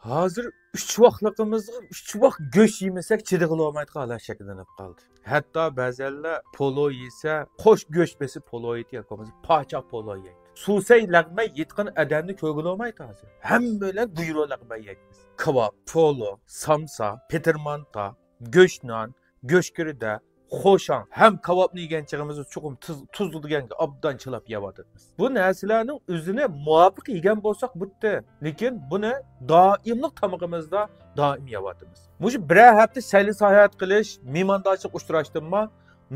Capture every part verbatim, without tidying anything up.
ھازىر ئۈچ ۋاقلىقىمىزغا ئۈچ ۋاق گۆش يېمىسەك چىدىغىلى بولمايدىغان ھالەت شەكىللىنىپ قالدى. ھەتتا بەزەنلەر پولو يېسە، قوش گۆش بېسىپ پولو يەيدىكەن، پاچاق پولو يەيدۇ. سۇسەي لەغمەن يەيدىغان ئادەمنى كۆرگىلى بولمايدۇ ھازىر. ھەممەيلەن گۇيرۇ لەغمەن يەيمىز. كاۋاپ، پولو، سامسا، پېتىر مانتا، گۆشنان، گۆشگىردە، خوشاڭ ھەم كاۋاپنى يېگەن چېغىمىزدا چوقۇم تۇز، تۇزلۇق دېگەنگە ئوبدان چىلاپ يەۋاتىمىز. بۇ نەرسىلەرنىڭ ئۆزىنى مۇۋاپىق يېگەن بولساق بولدى. لېكىن بۇنى دائىملىق تامىقىمىزدا دائىم يەۋاتىمىز. مۇشۇ بىرەر ھەپتە سەيلە ساياھەت قىلىش، مېھماندارچىلىق ئۇچراشتىنمۇ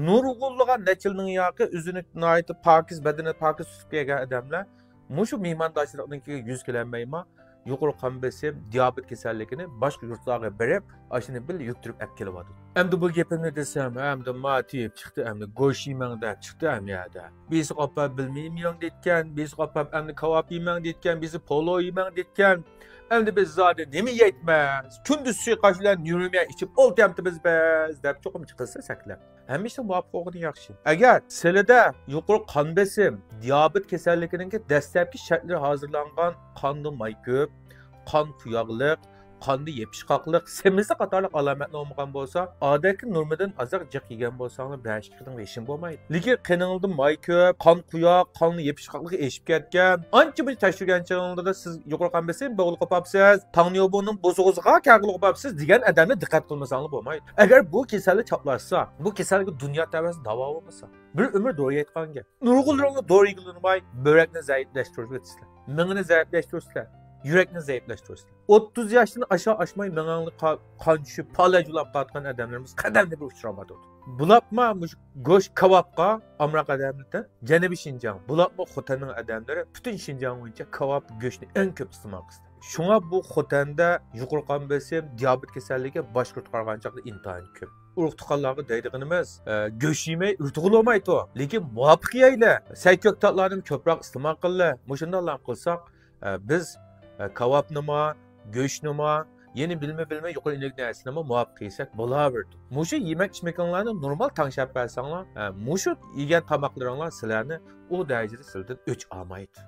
نۇرغۇنلىغان نەچچە يىلنىڭ ياقى ئۆزىنى ناھايىتى پاكىز، بەدىنىنى پاكىز تۇتۇپ كەلگەن ئادەملەر مۇشۇ مېھماندارچىلىقنىڭكىگە يۈز كېلەلمەيمۇ، يۇقىرى قان بېسىم، دىيابېت كېسەللىكىنى باشقا يۇرتلارغا بېرىپ، ئاشۇنى بىللە يۈكتۈرۈپ ئەپ كېلىۋاتىدۇ. ئەمدى بۇ گېپىمنى دېسەم، ئەمدى ما تېيىپ چىقتى، ئەمدى گۆش يېمەڭ دەپ چىقتى ئەمدى يەردە. بىرسى ئاپام بىلمە يېمەڭ دەيدىكەن، بىرسى ئاپام ئەمدى كاۋاپ يېمەڭ دەيدىكەن، بىرسى پولو يېمەڭ دەيدىكەن. ئەمدى بىز زادى نېمە يەيتمىز؟ كۈندۈز سۇيۇقئاش بىلەن نېمە ئىچىپ ئولتۇرامتىمىز بىز دەپ چوقۇم چىقىرسا سەكلەپ. ھەممە ئىشنىڭ مۇۋاپىق بولغىنى ياخشى. ئەگەر سىلىدە يۇقىرى قان بېسىم، دىيابېت كېسەللىكىنىڭكى دەسلەپكى شەرتلىرى ھازىرلانغان، قاندا ماي كۆپ، قان قۇياقلىق، قاندا يېپىشقاقلىق، سېمىزلىق قاتارلىق ئالامەتلەر بولمىغان بولسا، ئادەتتىكى نورمىدىن ئازراق جىق يېگەن بولساڭلار، بەش ئىككىدىن ھېچنېمە بولمايدۇ. لېكىن قېنىڭلاردا ماي كۆپ، قان قۇياق، قاننىڭ يېپىشقاقلىقى ئېشىپ كەتكەن، ئانچە مۇنچە تەكشۈرگەن چېغىڭلاردا سىز يۇقىرى قان بېسىم بولغىلى قاپسىز، تاڭنيوبونىڭ بوسۇغىسىغا كەلگىلى قاپسىز دېگەن ئادەمنى دىققەت قىلمىساڭلار بولمايدۇ. ئەگەر بۇ كېسەللىك چاپلاشسا، بۇ كېسەللىككە دۇنيا تەۋەسى داۋا بولمىسا، بىر ئۆمۈر دورا يەيدىغان گەپ. نۇرغۇنلىرىڭلار دورا يېگىلى بولماي، بۆرەكنى زەئىپلەشتۈرۈۋېتىسىلەر، مېڭىنى زەئىپلەشتۈرىسىلەر، يۈرەكنى زەئىپلەشتۈرىسىلەر. ئوتتۇز ياشتىن ئاشا ئاشماي مېڭەڭلار قا-، قان چۈشۈپ، پالەچ بولاپ قالىدىغان ئادەملىرىمىز قەدەمدە بىر ئۇچراۋاتىدۇ. بولۇپمۇ مۇشۇ گۆش كاۋاپقا ئامراق ئادەملەردىن جەنۇبىي شىنجاڭ، بولۇپمۇ خوتەننىڭ ئادەملىرى پۈتۈن شىنجاڭ بويىچە كاۋاپ گۆشنى ئەڭ كۆپ ئىستېمال قىلىدۇ. شۇڭا بۇ خوتەندە يۇقىرى قان بېسىم، دىيابېت كېسەللىكى باشقا يۇرتقا قارىغاندا ئىنتايىن كۆپ. ئۇرۇق-تۇغقانلارغا دەيدىغىنىمىز، ئە، گۆش يېمەي ئۆلتۈرگىلى بولمايدۇ. لېكىن مۇۋاپىق يەيلى. سەي كۆكتاتلارنىمۇ كۆپرەك ئىستېمال قىلىلى. مۇشۇنداقلام قىلساق، ئە، بىز، ئە، كاۋاپنىمۇ، گۆشنىمۇ، يەنە بىلمە بىلمە يۇقىرى ئېنىرگىيە نەرسىنىمۇ مۇۋاپىق يېسەك بولاۋېرىدۇ. مۇشۇ يېمەك ئىچمىكىڭلارنى نورمال تەڭشەپ بەرسەڭلار، ئە، مۇشۇ يېگەن تاماقلىرىڭلار سىلەرنى ئۇ دەرىجىدە سىلىدىن ئۆچ ئالمايدۇ.